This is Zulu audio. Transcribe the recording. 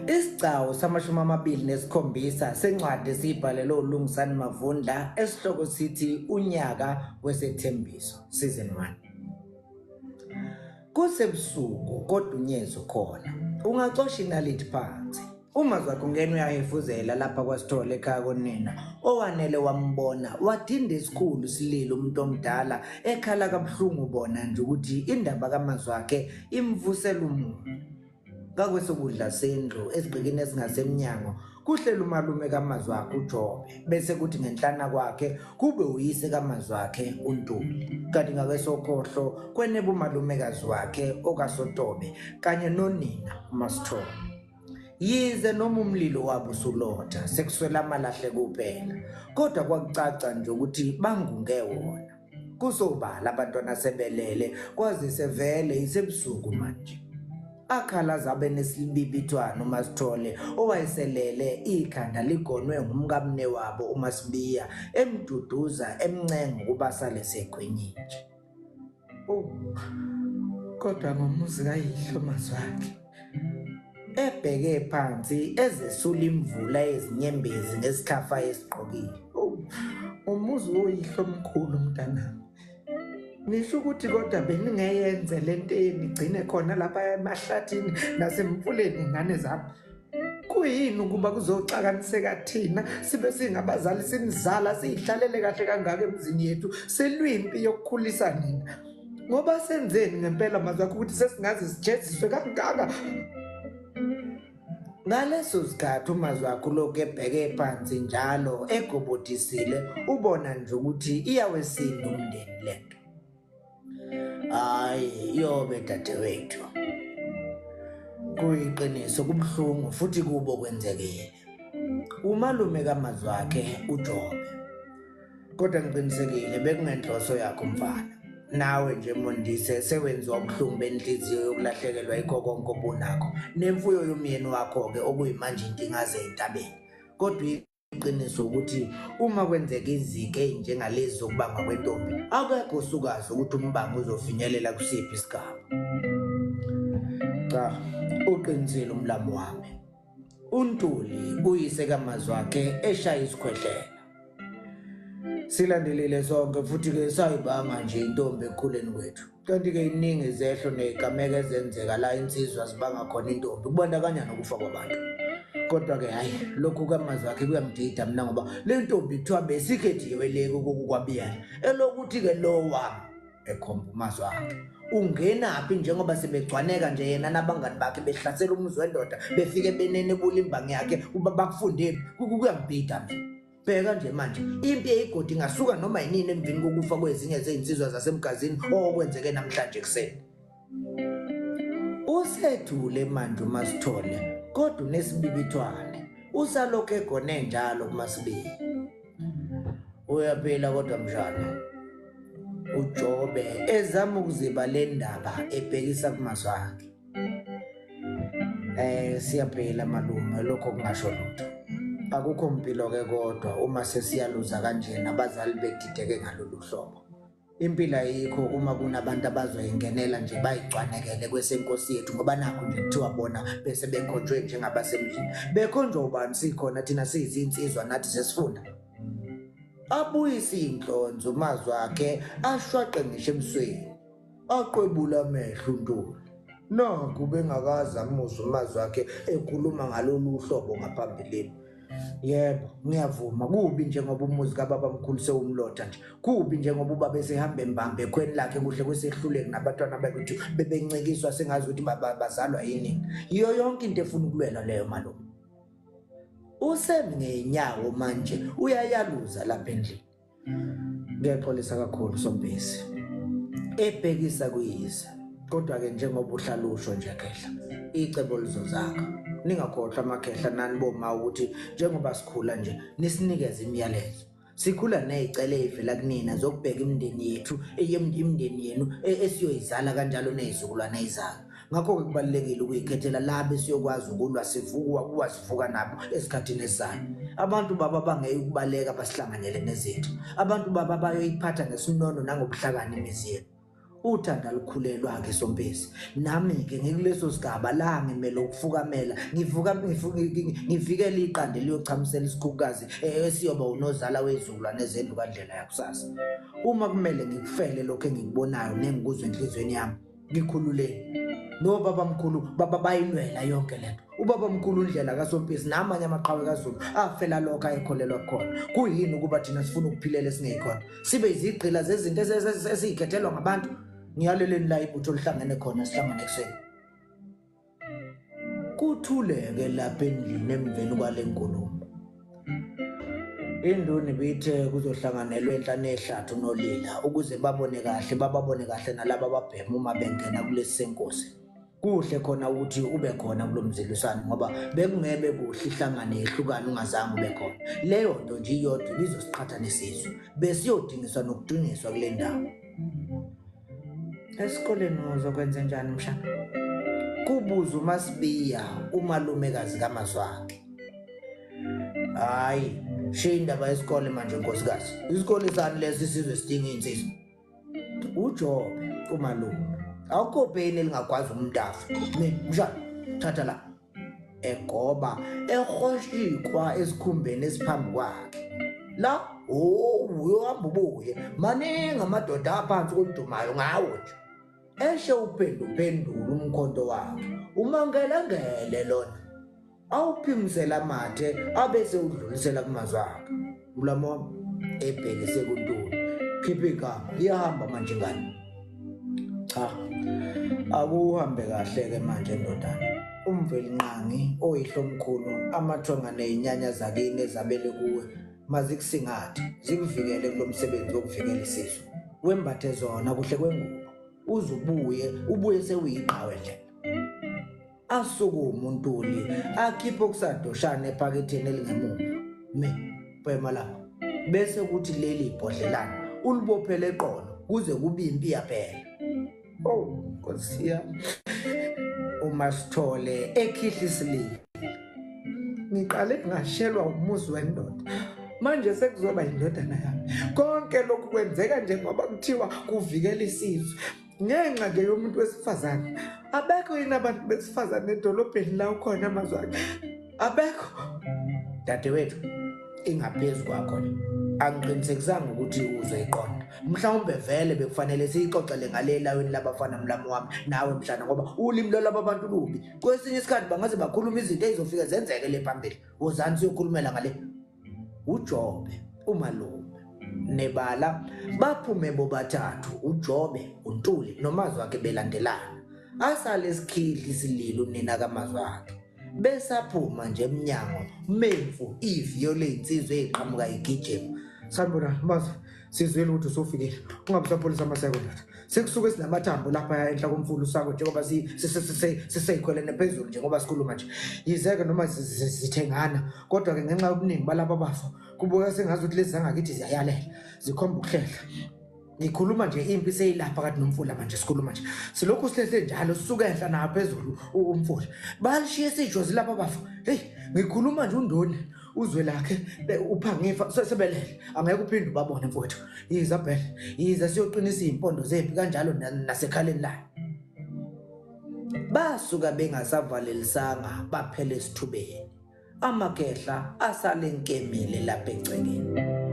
Isigcawu samashumi amabili nesikhombisa sencwadi esiyibhalelwe uLungisani Mavundla esihloko sithi Unyaka Wesethembiso Season 1. Kusebusuku kodwa unyezi ukhona. Ungacosha inalithi phansi. Uma zakho ngena uyahefuzela lapha kwaSithole ekhaya konina owanele wambona wadinda esikhulu sililo umuntu omdala ekhala kabuhlungu bona nje ukuthi indaba kaMazwakhe imvusela umuntu. Ngakwesokudla sendlu ezigqikini ezingasemnyango kuhleli umalume kaMazwakhe uJobe bese kuthi ngenhlana kwakhe kube uyise kaMazwakhe uNtuli kanti ngakwesokhohlo kweneba umalumekazi wakhe okaSotobe kanye nonina uMaSithole. Yize noma umlilo wabo usulotha sekuswela amalahle kuphela kodwa kwakucaca nje ukuthi bangunge wona. Kusobala abantwana sebelele kwazise vele isebusuku manje. Akhala zabe nesibibithwana uMaSithole owayeselele ikhanda ligonwe ngumkamne wabo uMaSibiya emduduza emncenga ukuba sale segwinyinje. Oh, kodwa ngomuzi kayihlo Mazwakhe. Ebheke phansi ezesula imvula yezinyembezi ngesikhafa esigqokile. Oh, umuzi woyihlo omkhulu mntanami. Nisho ukuthi kodwa beningeyenze lento enigcine khona lapha emahlathini nasemfuleni ingane zami. Kuyini ukuba kuzoxakaniseka thina sibe singabazali sinizala siyihlalele kahle kangaka emzini yethu selwimpi yokukhulisa nina. Ngoba senzeni ngempela mazakho ukuthi sesingaze sijeziswe kangaka? Ngaleso sikhathi uMazwakhe ulokhu ebheke phansi njalo egobodisile ubona nje ukuthi iyawesinda umndeni lento. Hayi yobe dadewethu. Kuyiqiniso kubuhlungu futhi kubo kwenzekile. Umalume kaMazwakhe uJobe. Kodwa ngiqinisekile bekungenhloso yakho mfana. Nawe nje Mondise sewenziwa ubuhlungu benhliziyo yokulahlekelwa yikho konke obunakho nemfuyo yomyeni wakho-ke okuyimanje intingaze entabeni. Kodwa iqiniso ukuthi uma kwenzeka izike ezinjengalezi zokubangwa kwentombi akekho osukazi ukuthi umbango uzofinyelela kusiphi isigaba. Cha, uqinisile umlamu wami. UNtuli uyise kaMazwakhe eshaya isikhwehlela. Silandelile sonke futhi-ke sayibanga nje intombi ekukhuleni kwethu. Kanti-ke iningi izehlo nezigameko ezenzeka la insizwa zibanga khona intombi kubandakanya nokufa kwabantu. Kodwa-ke hhayi lokhu kamazwi akhe kuyangidida mina ngoba le ntombi kuthiwa besikhethiwe le kokukwabiyela. Elokuthi-ke lo wami ekhomba umazwi akhe ungenaphi njengoba sebegcwaneka nje yena nabangani bakhe behlasela umuzi wendoda befike benenebula imbangi yakhe uba bakufundephi kuyangibhida mina. Bheka nje manje impi eyigodi ingasuka noma yinini emveni kokufa kwezinye zezinsizwa zasemgazini okwenzeke namhlanje ekuseni. Usethule manje uMaSithole kodwa unesibibithwane usalokhu egone njalo kuMaSibiya. Uyaphila kodwa mshana. UJobe ezama ukuziba le ndaba ebhekisa kumazwi akhe. Siyaphila malume lokho kungasho lutho. Akukho mpilo ke kodwa uma sesiyaluza kanjena abazali bedideke ngalolu hlobo. Impilo ayikho uma kunabantu abazoyingenela nje bayigcwanekele kwesenkosi yethu ngoba nakho nje kuthiwa bona bese bekhonjwe njengabasemzini. Bekhonjwa ubani sikhona thina siyizinsizwa nathi sesifunda. Abuyise iy'nhlonzo umazwi akhe ashwaqe ngisho ebusweni. Aqwebula amehlo uNtuli. Nakhu bengakaze amuzwe umazwi akhe ekhuluma ngalolu hlobo ngaphambilini. Yebo, ngiyavuma kubi njengoba umuzi kababa mkhulu sewumlotha nje. Kubi njengoba ubaba esehamba embambe ekhweni lakhe kuhle kwesehluleki nabantwana bakuthi bebencikiswa sengazi ukuthi bazalwa yini. Yiyo yonke into efuna ukulwelwa leyo malume. Usemi ngeenyawo manje uyayaluza lapha endlini. Ngiyaxolisa kakhulu Sompisi. Ebhekisa kuyise. Kodwa-ke njengoba uhlala usho nje khehla, icebo lizozakha. Ningakhohlwa amakhehla nani boma ukuthi njengoba sikhula nje nisinikeze imiyalezo. Sikhula nezicelo ezivela kunina zokubheka imindeni yethu, imindeni yenu esiyoyizala kanjalo nezizukulwane ezizayo. Ngakho-ke kubalulekile ukuyikhethela laba esiyokwazi ukulwa sivuka kuwa sivuka nabo esikhathini esizayo. Abantu baba bangeke ukubaleka basihlanganyele nezethu. Abantu baba bayoyiphatha ngesinono nangobuhlakani imizi yenu. Uthanda lukhulelwa-ke Sompisi. Nami-ke ngikuleso sigaba la ngimele ukufukamela, ngivuka ngivikele iqanda eliyochamisela isikhukukazi esiyoba unozala wezizukulwane zendlu kaNdlela yakusasa. Uma kumele ngikufele lokho engikubonayo nengikuzwa enhliziyweni yami, ngikhululeni. Nobabamkhulu bayilwela yonke lento. Ubabamkhulu uNdlela kaSompisi namanye amaqhawe kaZulu afela lokho ayekholelwa kukhona. Kuyini ukuba thina sifuna ukuphilela esingeyikhona? Sibe izigqila zezinto esiyikhethelwa ngabantu. Ngiyaleleni la ibutho lihlangene khona, sihlangane ekuseni. Kuthuleke lapha endlini emveni kwale nkulumo. Induna ibithe kuzohlanganelwa enhla nehlathi uNolila ukuze babone kahle, bababone kahle nalaba ababhema uma bengena kulesi senkosi. Kuhle khona ukuthi ube khona kulo mziliswano ngoba bekungebe kuhle ihlangane yehlukane ungazange ube khona. Leyo nto nje iyodwa ibizosiqhatha nesizwe. Besiyodingiswa nokuduniswa kule ndawo. Esikoleni uzokwenza njani mshana? Kubuza uMaSibiya umalumekazi kaMazwakhe. Hayi, shiya indaba yesikole manje nkosikazi. Isikole sani lesi isizwe sidinga iy'nsizwa. UJobe umalume. Awukho peni elingagwaza umuntu afe. Mina mshana, thatha la. Egoba ehoshikwa esikhumbeni esiphambi kwakhe. La, oh, uyohamba ubuye. Maningi amadoda aphansi koludumayo ngawo nje. Eshe uphenduphendula umkhonto wakhe. Umangelengele lona. Awuphimisela amathe abese udlulisela kumazwi akhe. Mlamo wami ebhekise kuNtuli. Khipha igama, iyahamba manje ingane. Cha, akuhambe kahle-ke manje ndodana. UMvelinqangi oyihlomkhulu, amathonga nezinyanya zakini ezabele kuwe mazikusingathe, zikuvikele kulo msebenzi wokuvikela isizwe. Wembathe zona kuhle kwengubo, uze ubuye, ubuye sewuyiqhawe ndlela. Asukume uNtuli akhiphe okusadoshana ephaketheni elingemuva. Me, bhema lapha. Bese kuthi leli bhodlelana ulibophele eqolo kuze kube impi yaphela. Oh, Nkosi yami. UMaSithole ekhihla isililo. Ngiqale ngashelwa umuzi wendoda. Manje sekuzoba indodana yami. Konke lokhu kwenzeka nje ngoba kuthiwa kuvikela isizwe. Ngenxa nje yomuntu wesifazane. Abekho yini abantu besifazane edolobheni la ukhona amazwi akhe? Abekho. Dadewethu, ingaphezu kwakho le. Angiqinisekisanga ukuthi uzoyiqonda. Mhlawumbe vele bekufanele siyixoxele ngale elawini labafana mlamu wami nawe mshana ngoba ulimi lwalaba bantu lubi. Kwesinye isikhathi bangaze bakhuluma izinto ezizofike zenzeke le phambili. Wozani siyokhulumela ngale. UJobe umalume nebala baphume bobathathu uJobe uNtuli noMazwakhe belandelana. Asale esikhihla isililo unina kaMazwakhe. Besaphuma nje emnyango memfu iviyo lezinsizwa eziqhamuka igijima. Sanibona Mazwi, sizwile ukuthi usufikile. Ungabe usapholisa amaseko ndoda. Sekusuke sinamathambo lapha enhla komfula usako njengoba siseyikhwelene phezulu njengoba sikhuluma nje. Yizeke noma zithengana kodwa ke ngenxa yobuningi balaba bafo kubukeka sengazi ukuthi lezi zangakithi ziyayalela, zikhomba ukuhlehla. Ngikhuluma nje impi seyilapha kade nomfula manje sikhuluma nje. Silokhu sihlehle njalo sisuka enhla naphezulu umfula. Balishiye isijozi lapha bafo. Hey, ngikhuluma nje uNdoni uzwe lakhe uphangifa sebelele angeke uphinde ubabone mfowethu. Yiza Bhele, yiza siyoqinisa izimpondo zempi kanjalo nasekhaleni layo. Basuka bengasavalelisanga baphela esithubeni. Amakhehla asale enkemile lapha egcekeni.